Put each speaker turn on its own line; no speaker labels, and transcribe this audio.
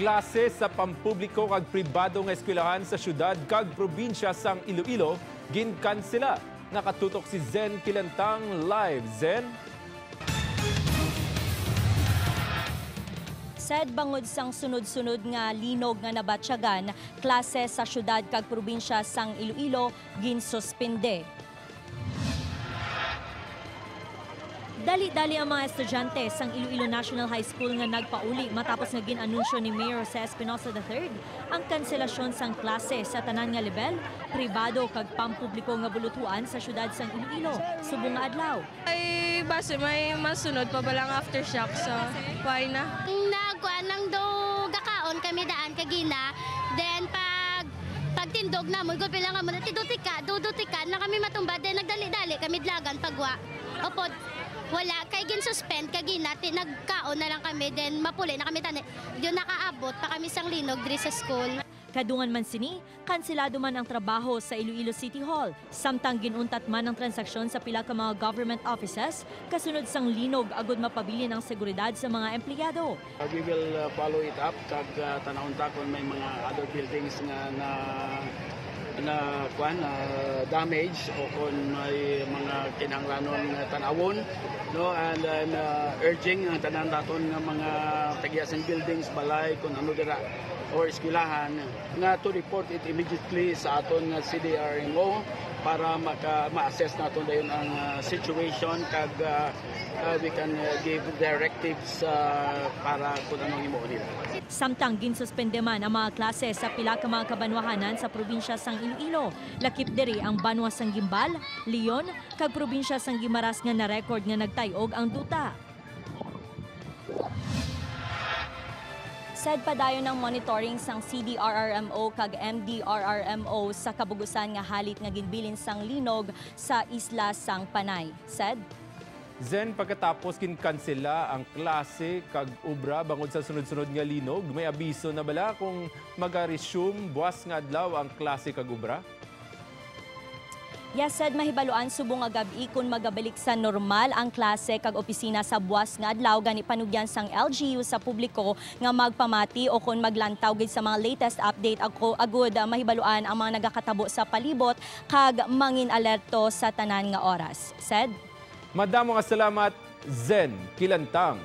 Klase sa pampubliko kag pribado nga eskwelahan sa syudad kag probinsya sang Iloilo ginkansela. Nakatutok si Zen Kilantang live. Zen?
Said bangod sang sunod-sunod nga linog nga nabatyagan, klase sa syudad kag probinsya sang Iloilo ginsuspende. Dali-dali ang mga estudyante sang Iloilo National High School nga nagpauli matapos nga ginanunsyo ni Mayor Jose Espinosa III ang kanselasyon sang klase sa tanan nga level, pribado kag pampubliko nga bulutuan sa syudad sang Iloilo subong nga adlaw.
Ay, base may masunod pa balang aftershock, so why na?
Nagkuan lang do gakaon kami daan kagina, then pagtindog na mo, gulpi lang kamo, tidutika, dudutika na kami matumba, then nagdali-dali kami dlagan pagwa. Opo, wala, kay gin-suspend kagina, nagkaon na lang kami, then mapuli na kami tani. Diyon nakaabot pa kami sang linog diri sa school.
Kadungan man sini, kanselado man ang trabaho sa Iloilo City Hall. Samtang ginuntat man ang transaksyon sa pila ka mga government offices, kasunod sang linog agud mapabilin ang seguridad sa mga empleyado.
We will follow it up kag tanawon ta kung may mga other buildings nga na kuan damage o kung may mga kinahanglanon nga tanawon, no, and I'm urging ang tanan naton nga mga tagyasan buildings, balay kung ano dira or eskwelahan nga to report it immediately sa aton nga CDRMO para ma-assess naton dayon ang situation kag we can give directives para kung anong himuon nila.
Samtang ginsuspende man ang mga klase sa pila ka mga kabanwahanan sa probinsya sang Iloilo. Lakip diri ang Banwa sang Gimbal, Leon, kag probinsya sang Guimaras nga na-record nga nagtayog ang duta. Said padayon ng monitoring sang CDRRMO kag MDRRMO sa kabugusan nga halit nga ginbilin sang linog sa isla sang Panay. Said?
Zen, pagkatapos kinkansela ang klase kag obra bangod sa sunod-sunod nga linog, may abiso na bala kung maga-resume buwas nga adlaw ang klase kag obra?
Yes, said mahibaluan subong nga gabi kung magabalik sa normal ang klase kag opisina sa buwas nga adlaw, gani panugyan sang LGU sa publiko nga magpamati o kung maglantaw gid sa mga latest update ako agud mahibaluan ang mga nagakatabo sa palibot kag mangin alerto sa tanan nga oras. Said?
Madamo nga salamat, Zen Kilantang.